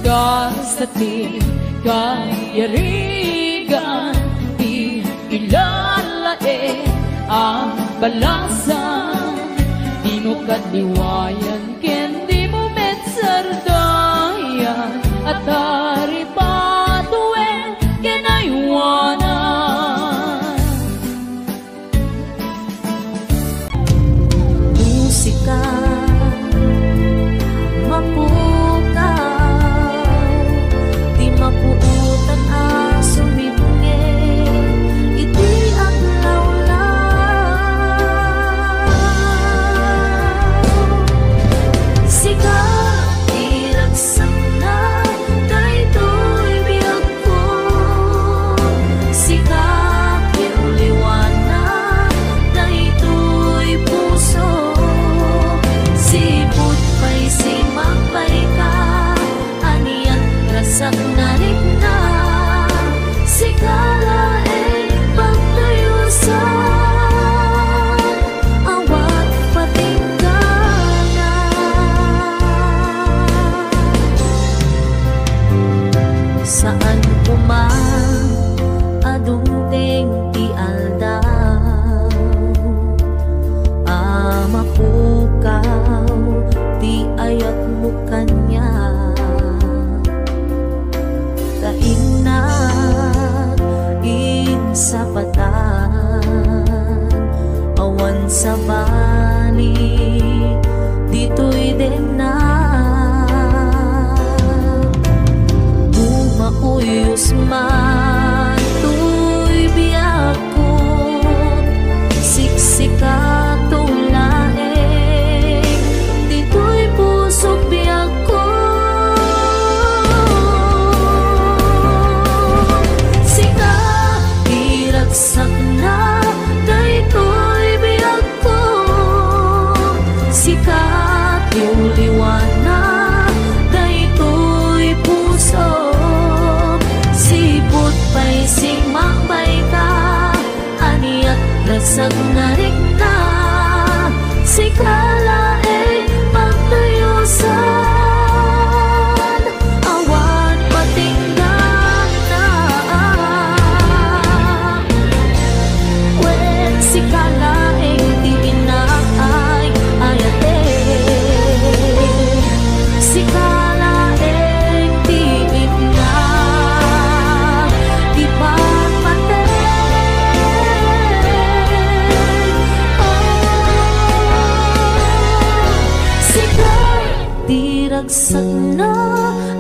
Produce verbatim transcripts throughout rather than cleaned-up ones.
Kas ti kayarigan ti ilalaed a balasan, dimo kadliwayan ken dimo met sardayan, a taripatuen ken aywanan. Musika, mapukaw, ti mapuotan a sumibngi iti aglawlaw. Sika ti ragsakna, daytoy biag ko, sika ti uliwana, daytoy puso. Sipud pay simakbayka, aniat ragsakna rikna, sika laeng pagtuyusan. Awan patinggana. Saan koma a dumteng ti aldaw a mapukaw ti ayatmo kaniak. Ta innak insapatan, awan sabali ditoy demnak. No mauyos man toy biag ko, siksikato laeng ditoy pusok biagko. Sika ti ragsakna daytoy biagko, sika ti uliwana daytoy puso. Sipud pay simakbayka, aniat ragsakna rikna, sika laeng pagtuyusan. Awan patinggana. Wen, sika laeng ti inaay-ayaten. Sika laeng ti innak ipatpateg. Oh, sika ti ragsakna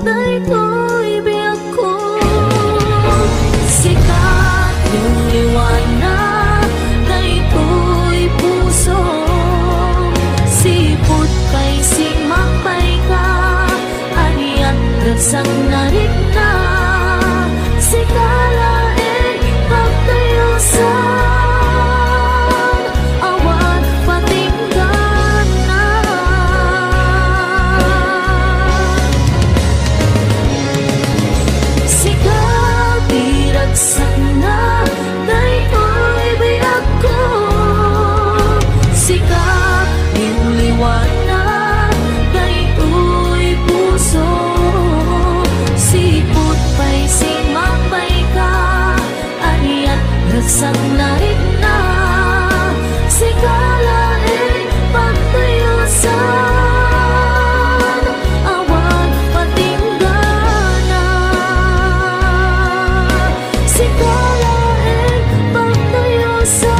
daytoy biagko. Sika ti uliwana daytoy puso. Sipud pay simakbayka, aniat ragsakna rikna, sika laeng pagtuyusan. Awan patinggana. Sika ti ragsakna daytoy biagko. Sika ti uliwana daytoy puso. Sipud pay simakbayka, aniat ragsakna rikna, sika laeng pagtuyusan. Awan patinggana. Sika laeng pagtuyusan.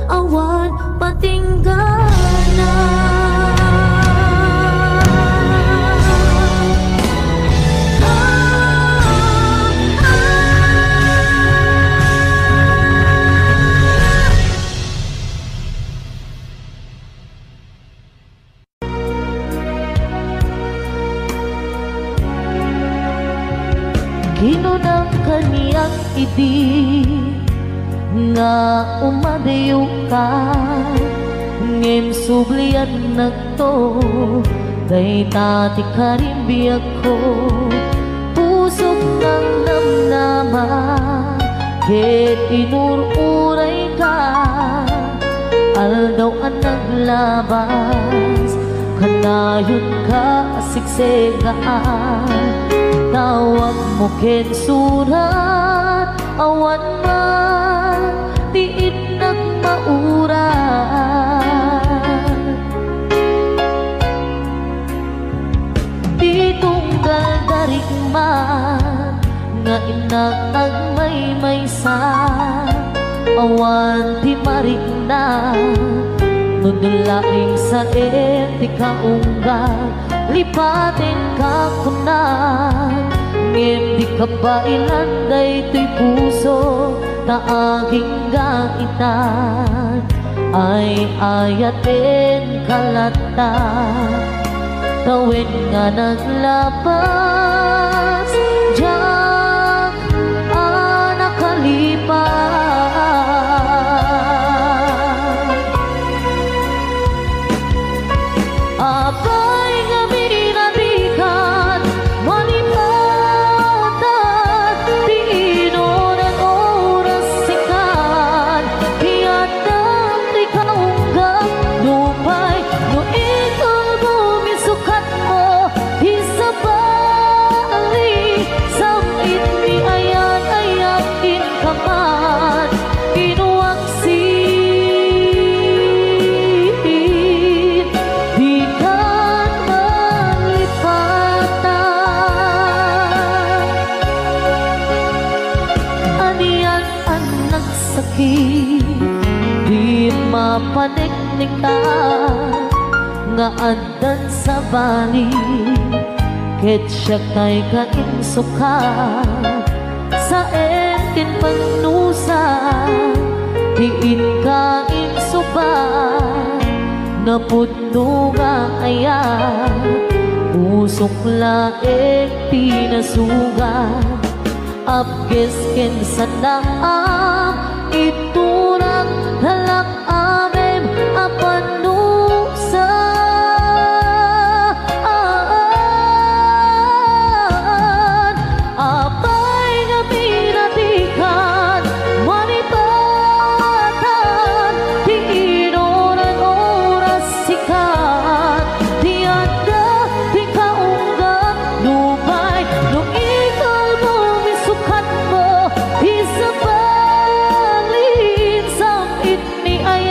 Awan patinggana. Kinunam kaniak idi nga umadayoka, ngem subliannakto, dayta ti karim biagko. Pusok nang namnama ket inur-urayka, aldaw a nagla- labas, kanayonka a sigsegaan. Tawagmo ken surat, awan man ti innak maurat. Di tunggal darikmat nga innak agmaymaysa, awan ti marikna no dulaing saen ti kaunggat. Lipatenka kunak, ngem di kabaelan daytoy puso ta agingga itan. Ay-ayatenka latta, tawen nga naglapas, diak a nakalipat. Apay nga binatikan, malipatan, ti inuran oras sikan, ti adda ti kaunggan, nupay no ikalbo misukatmo, ti sabali, sam-it ni ayan-ayan inkaman, inuak sin dikan malipatan. Anian a nagsakit, di mapaneknekan, nga addan sabali, ket siak tay kainsukat. Saen ti pannusa, ti inka insubat, napudno nga ayat, pusok laeng ti nasugat. Apges ken sanaam, iturak talak amem a pannusa. Apay nga pinatikan, malipatan, ti inuran oras sikan, ti adda ti kaunggan, nupay no ikalbo misukatmo, ti sabalin sam-it ni ay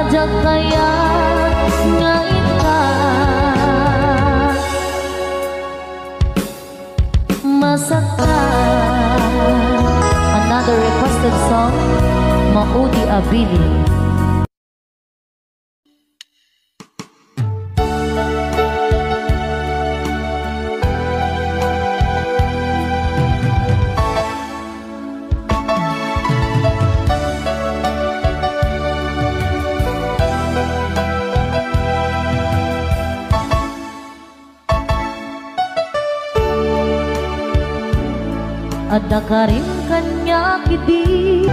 Diak kayat nga ita masaktan. Another requested song, Maudi a Bilin. Adda karim kaniak idi.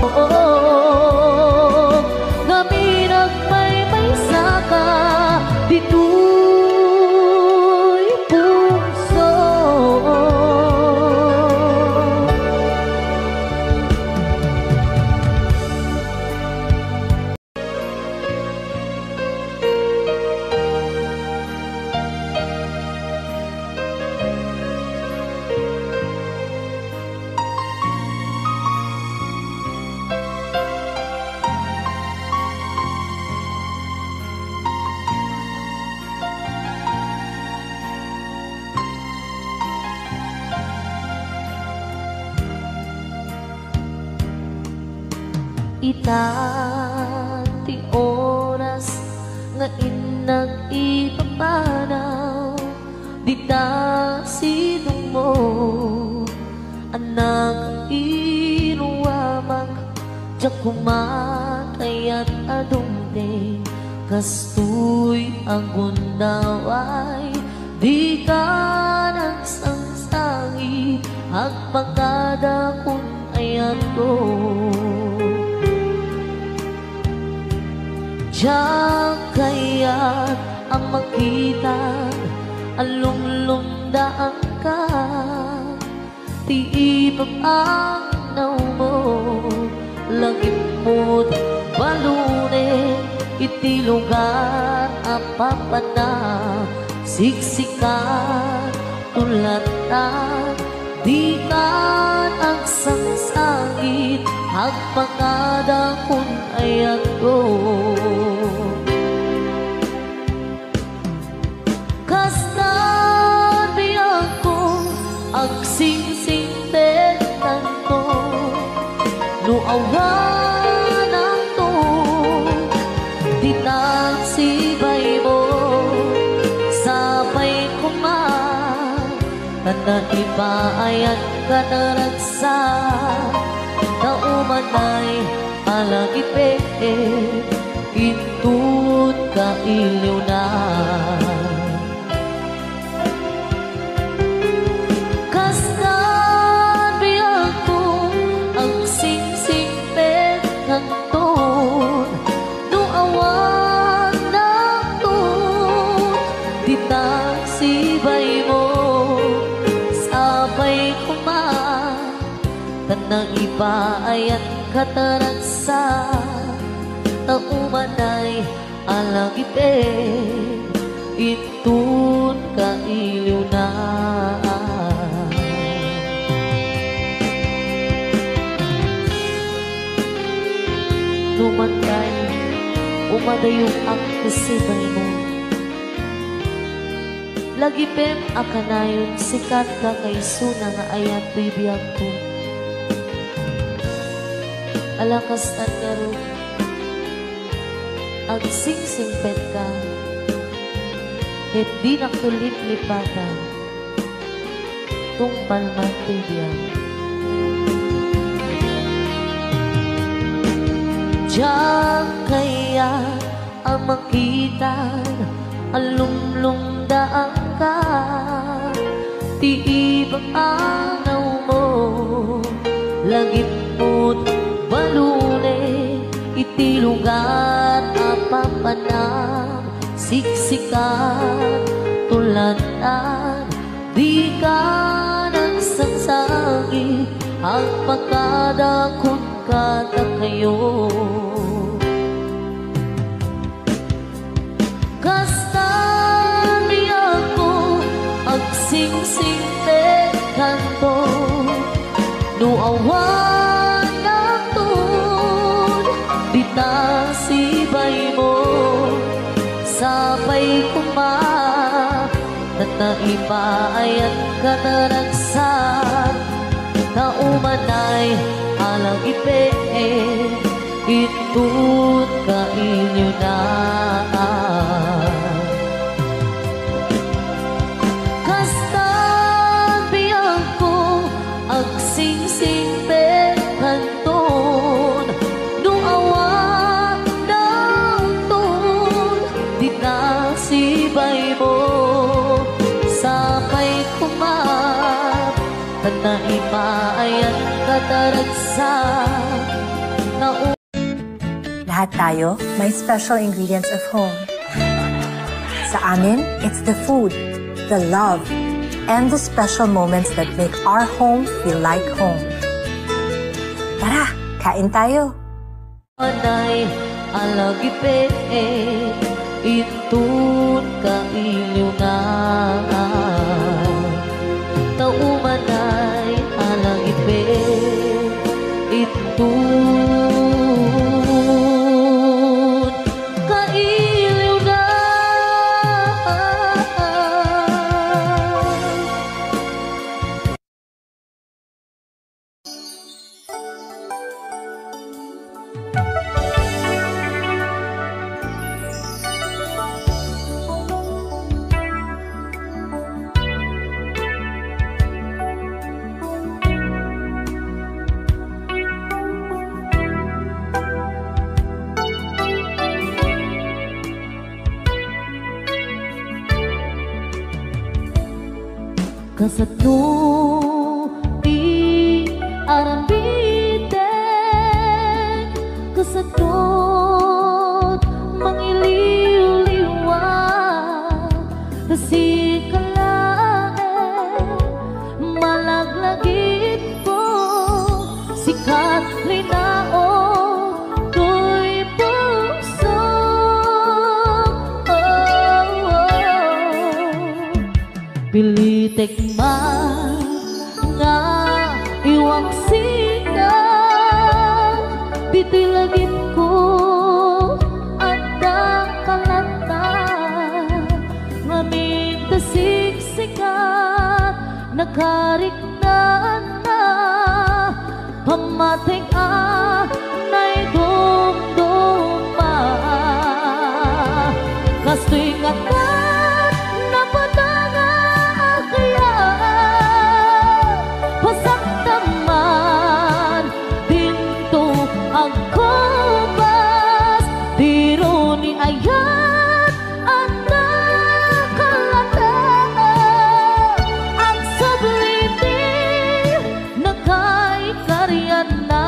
Oo, ngamin agmaymaysaka ditoy puso. Ita ti oras nga innak ipapanaw, dita sidongmo, anak, iruamak, diak koma kayat a dumteng, kastoy a gundaway, dika nagsangsangit, agpakada kun ayatko. Diak kayat a makita a lumlumdaanka ti ipapanawmo, lagipmo balone iti lugar a papanam, siksika tulatan, dika nagsangsangit, agpakada kun ayatko. Kasta ti ako agsingsingpet tanto, no awan anto ti taksibaymo, sapay koma ta naipaayat ka naragsak, ta umanay a lagipem inton kailiwna. Kasta biagko agsingsingpet kanton, no awan nakton ti taksibaymo, sapay koma ta naipaayat ka naragsak, ta umanay a lagipem inton kailiwna. No umanay, umadayok ti sibaymo. Lagipem a kanayon, sikatka kaisuna nga ayat toy biagko. Ala kastan ngarud, agsingsingpetka, ket dinakto liplipatan, tungpal man toy biag. Diak kayat a makita a lumlumdaanka ti ipapanawmo, lagipmo balone iti lugar a papanam, siksika tulatan, dika nagsangsangit, agpakada kun kadakayo. Kasta biagko agsing Singpet kanto, no awan nagtud, dita sibaymo, sapay koma, ta naipaayan ka naragsak, ta umanay a lagipet, inton kailiwna. Kasta biagko, agsingsingpet kanton, no awan nagtud, dita sibaymo, sapay koma, ta naipaayan ka naragsak, ta Lahat tayo may special ingredients of home. Sa amin, it's the food, the love, and the special moments that make our home feel like home. Tara, kain tayo! Anay a lagipet, inton kailiwna. Ta umanay a lagipet, inton kailiwna. Kasano ti aramidek, kasano mangiliwliwa, ta sika laeng malaglagipko, sika ti linaok toy puso. Oh, oh. Pilitek man nga iwaksika, ditoy lagipko adda kalatna, ngamin ta siksika, nakariknaan na. Pammatik a naidumduma. Kastoy ngata napadangag ya. Pasakta man dinto agkubas, diro ni ayat adda kalatna. Agsubli ti nakaikarianna.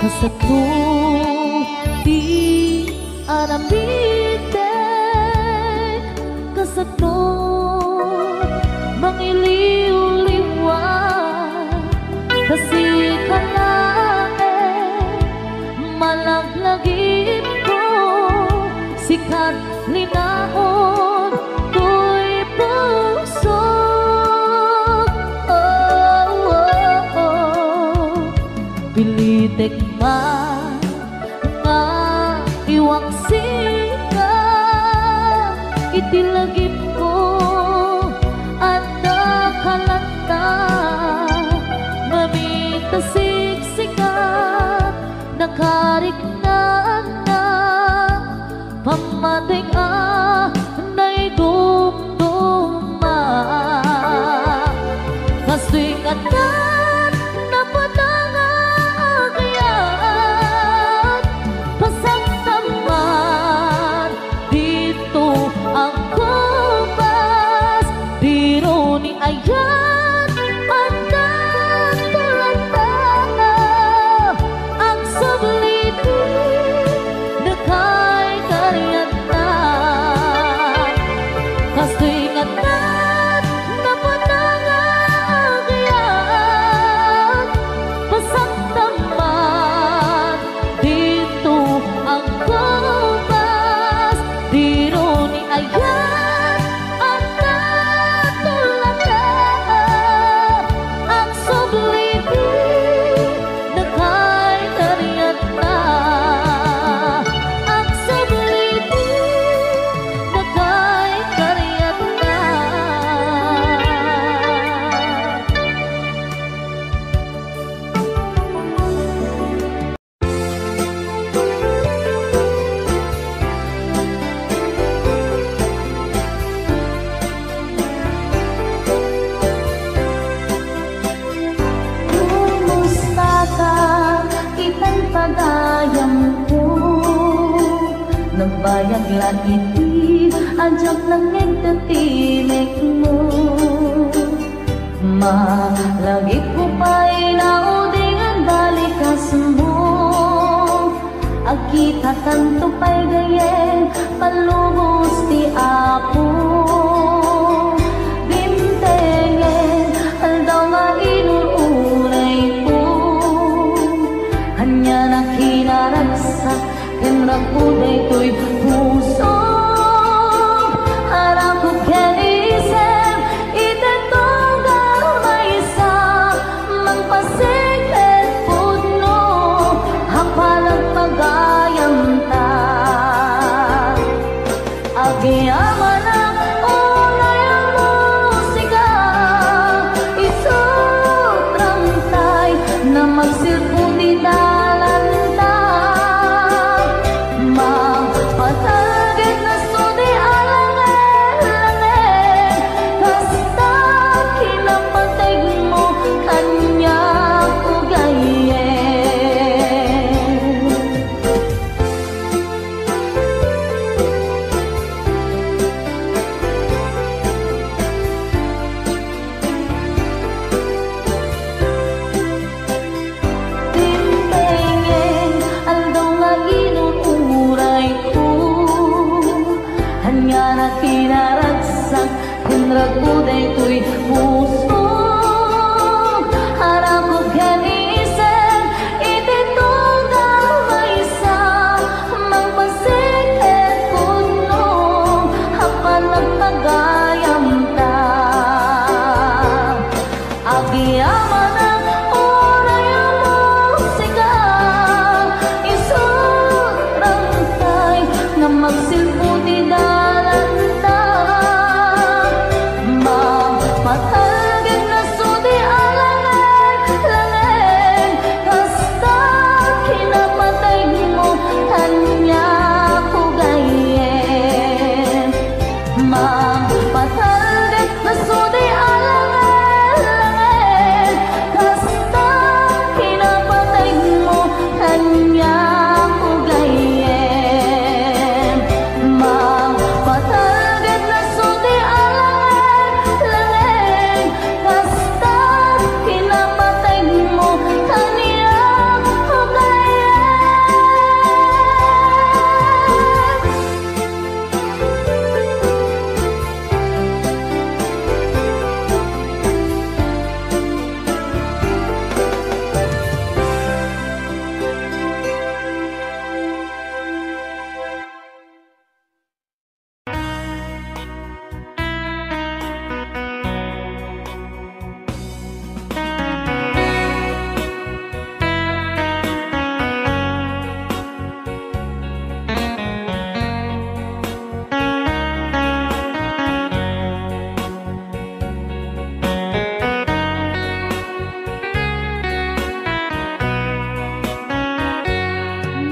Kasano ti aramidek, kasano mangiliwliwa, ta sika laeng malaglagipko, sika ti linaok toy puso. Oh, oh, oh. Pilitek man nga iwaksika, iti lagipko adda kalatna, ngamin ta siksika, nakariknaan na. Pammatik a naidumduma. Kastoy ngatan napadangag ya. Pasakta man dito ako Ayan, adda tulanda, agsubli ti nakay kariatna. Kastoy nga adda napatanga agian, pasaktamban, dito agkubas, diro ni ayan, adda tulanda, agsubli ti nakay kariatna, agsubli ti nakay kariatna. Kumustaka, itan pagayamko? Nagbayag la iti, a diak nangngeg ti timekmo. Malagipko pay naudingen balikasmo. Agkitatanto pay gayyem, palubos ti Apo. Dimtengen, aldaw nga inur-urayko. Ania a kinaragsak, ken ragko daytoy puso. Arakop ken isem, iti tunggal maysa, mangpasig ket pudno, a panagpagayamta. Agyamanak unay a musika, isu ti rangtay nga magsilpo ti dalanta. Mapatalged nga sudi a langen-langen, kasta kinapategmo, kaniak gayyem. Dimtengen, aldaw nga inur-urayko. Ania a kinaragsak, ken ragko daytoy puso. Arakop ken isem, iti tunggal maysa, mangpasig ket pudno, a panagpagayamta. Agyamanak unay a musika, isu ti rangtay nga magsilpo ti dalanta. Mapatalged nga sudi a langen-langen, kasta kinapategmo, kaniak gayyem. Mapatalged nga sudi a langen-langen, kasta kinapategmo, kaniak gayyem. Mapatalged nga sudi a langen-langen, kasta kinapategmo, kaniak gayyem.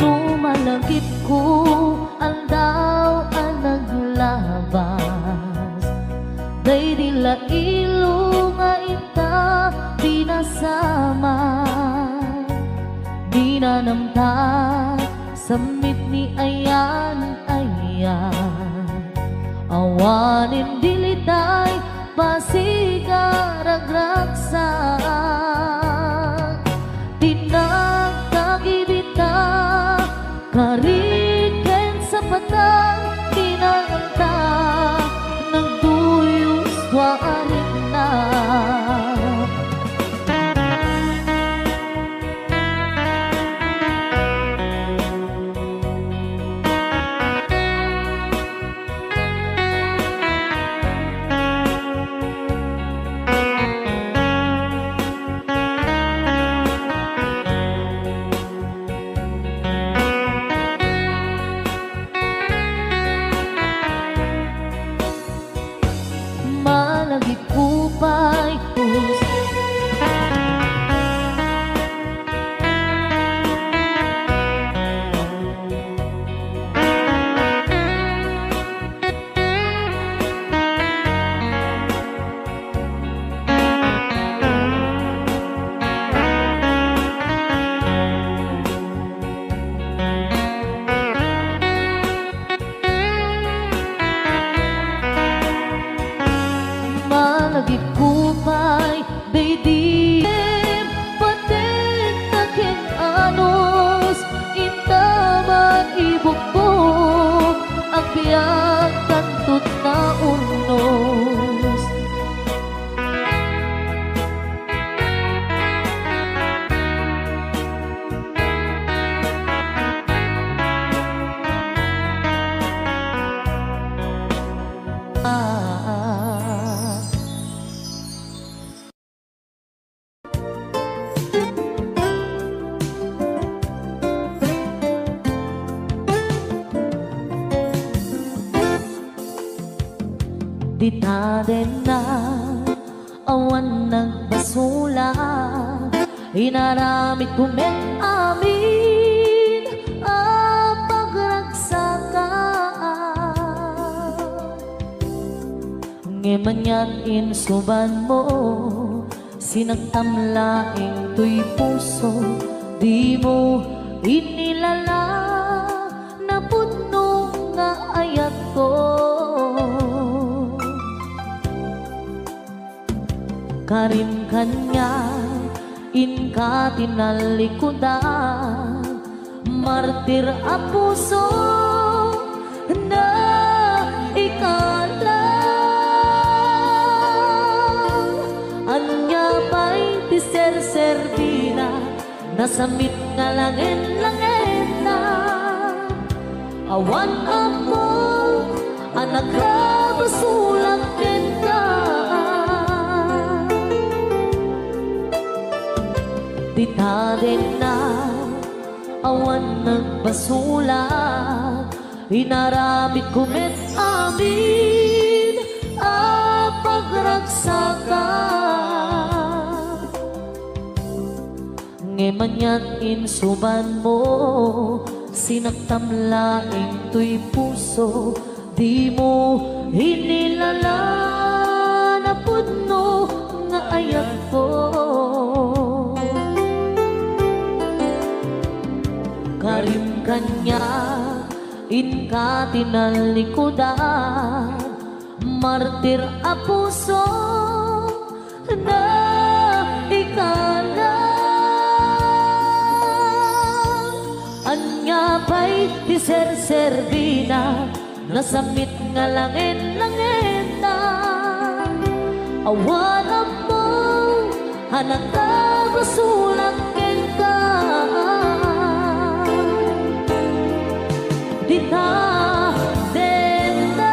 No malagipko, aldaw a naglabas, daydi la ilo nga inta pinasamak. Dinanamta, sammit ni ayan-ayan. Awanen dilitay, pasiga pay. Malagipko pay, baby, patekta ken anus, inta man ibugbog, agbiag tanto naunus. Dita denna, awan nagbasolak, inaramidko met amin a pagragsakan. Ngem anian insubanmo, sinaktam laeng toy puso, dimo inilala napudno nga ayatko. Karim kaniak, inka tinallikudan, martir a puso, naikalam. Ania pay ti serserbina, nasammit nga langen-langenna. Awan ammok a nakabasolak kenka. Dita denna, awan nagbasolak, inaramidko met amin a pagragsakan. Ngem anian insubanmo, sinaktam laeng toy puso, dimo inilala napudno nga ayatko. Karim kaniak, inka tinallikudan, martir a puso, naikalam. Ania pay ti serserbina, nasammit nga langen-langenna. Awan ammok a nakabasolak kenka. Dita denna,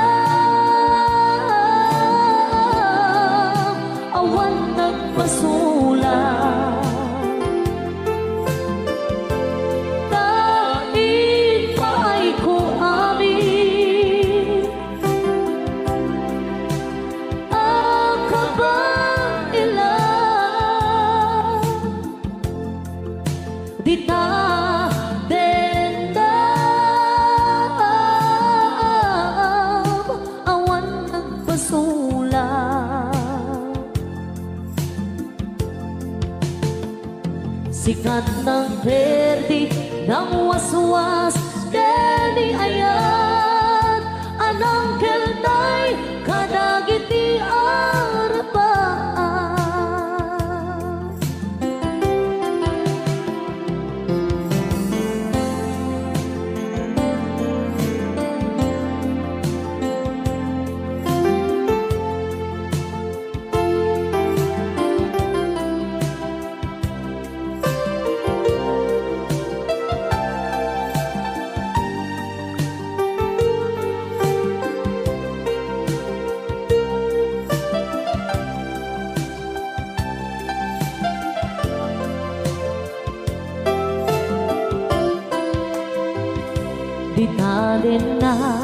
awan nagbasolak. Ta ipaayko amin a kabaelan. Dita denna, awan nagbasolak. Sika ti nangperdi, nangwaswas, ken ni ayat a nangkeltay kadagiti arpa. Dita denna,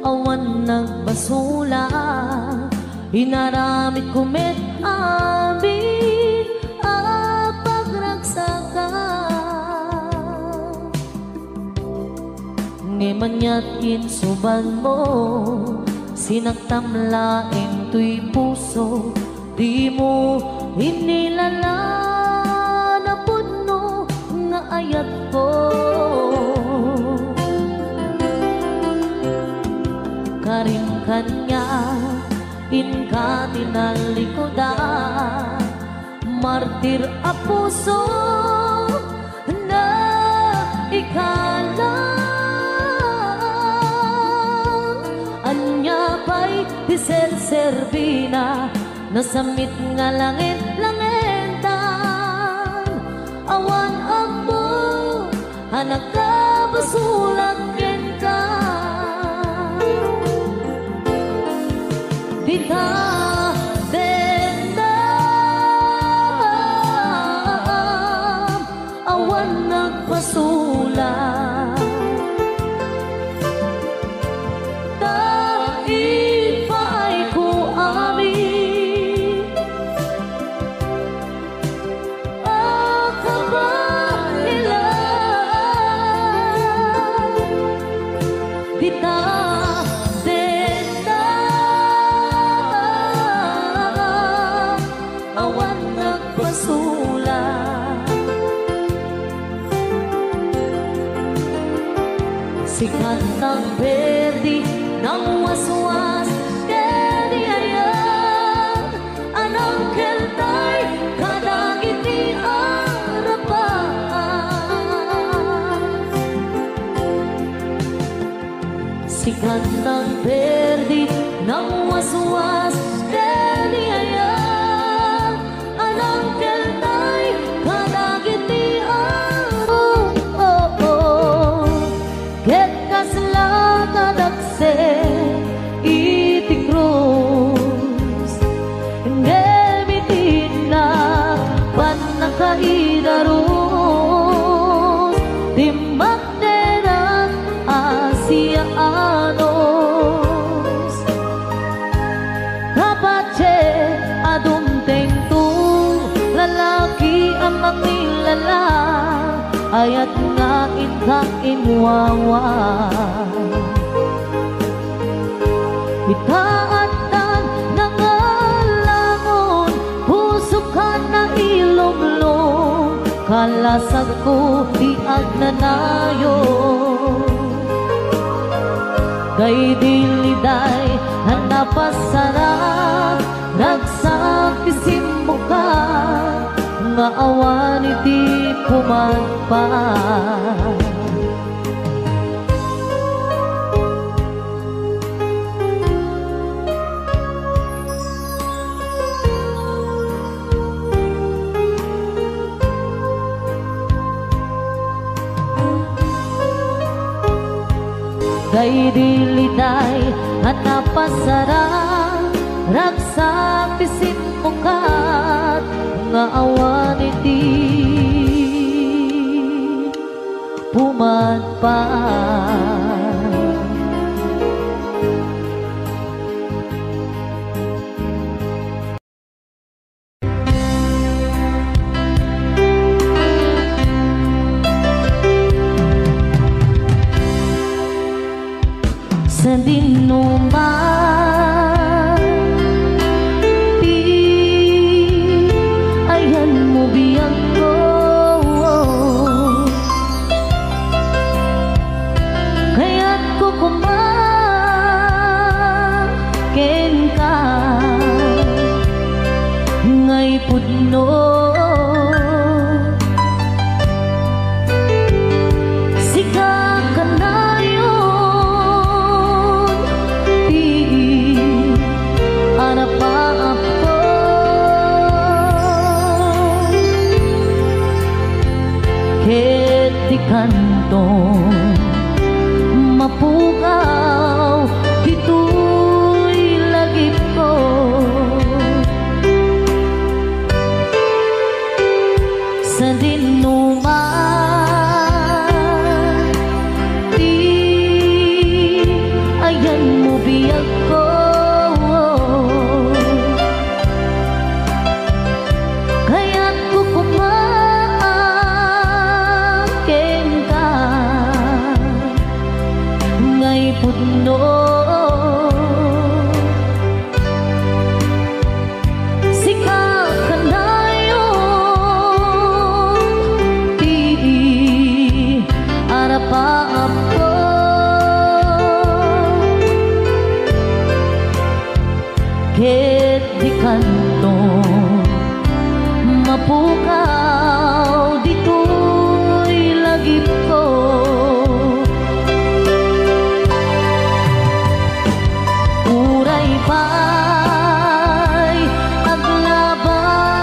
awan nagbasolak, Inaramidko met amin a pagragsakan. Ngem aniat insubanmo, sinaktam laeng toy puso, dimo inilalan a pudno nga ayatko. Karim kaniak, inka tinalikudan, martir a puso, naikalang. Ania pay ti serserbina, nasammit nga langet-langetan, awan ammo a nakabasolak kenka. Dita dendam, awan nagpasolak. Ta ipaayko amin a kabaelan. Dita dendam, awan nagpasolak. Sikan nangperdi, nangwaswas, ken ni ayat a nangkeltay kadagiti arapaak. Sikan nangperdi, nangwaswas, ken ni ayat a nangkeltay kadagiti arapaak. Ket kasla kadakse iti krus, ngem iti pannakaidarus, dimmakdenak a siaanus. Kapatien a dumtengto, lalaki a mangilala, ayat nga inka inwawa. Ita addan nangalangon, pusoka nailumlom, kalasagko ti agnanayon. Daydi liday a napasarag, ragsak ti simmuka nga awan iti pumadpad. Daydi liday a napasarag, ragsak ti simmukat nga awan iti pumadpad. Sadin no man ti ayanmo, biagko, kayatko koma kenka nga ipudno. Sika kanayon ti arapaapko, ket ti kanto mapukaw ditoy lagipko. Sadin no man ti ayanmo, biagko, Mapukaw ditoy lagipko. Uray pay aglabas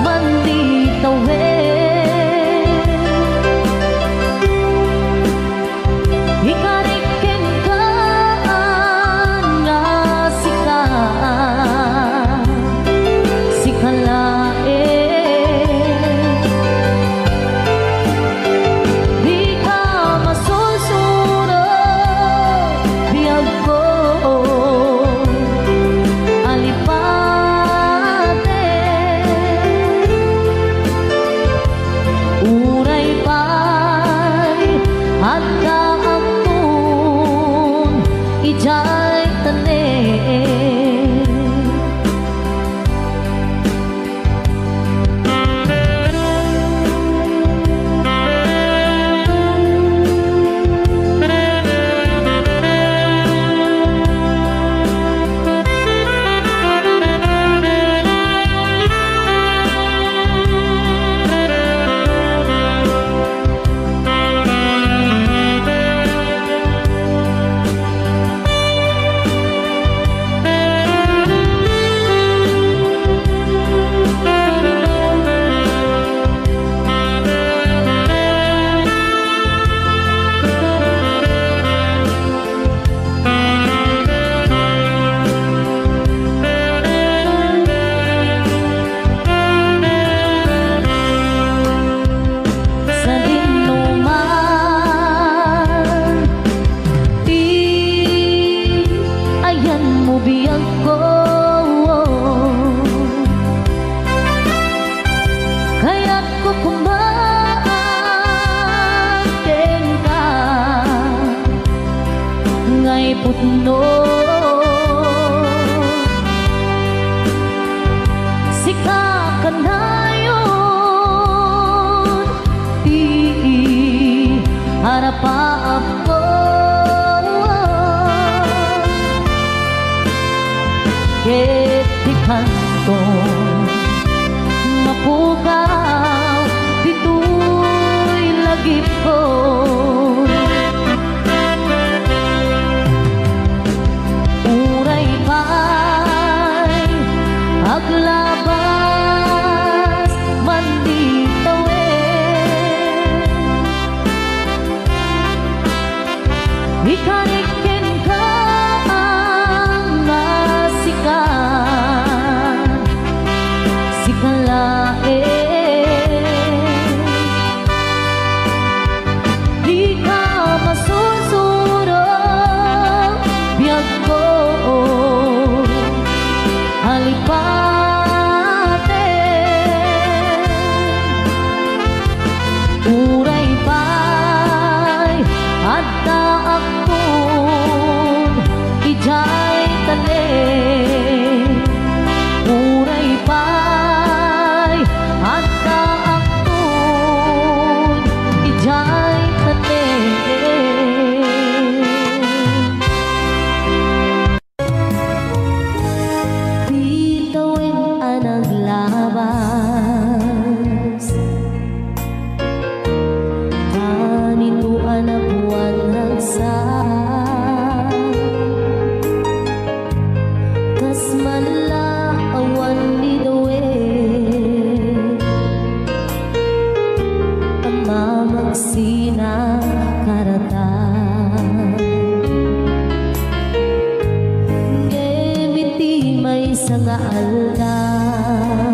man ti tawen. Ikarik kenka nga sika, sika laeng. Dika masursuro, biagko, alipaten. Uray pay adda agpon idiay tanem. Sadinoman ti ayanmo, biagko, kayatko koma kenka nga ipudno. Sika kanayon ti arapaapko. Ket ti kanto mapukaw ditoy lagipko. Uray pay aglabas man ti tawen. Ikarik kenka nga sika, sika laeng. Dika masursuro, biagko, alipaten. Uray pay adda agpon idiay tanem. Uray pay adda agpon idiay tanem. Ti tawen a naglabas, tanito a napuan ragsak, kas man la awan ni David a mamaksi na karatan. Ngem iti maysa nga aldaw,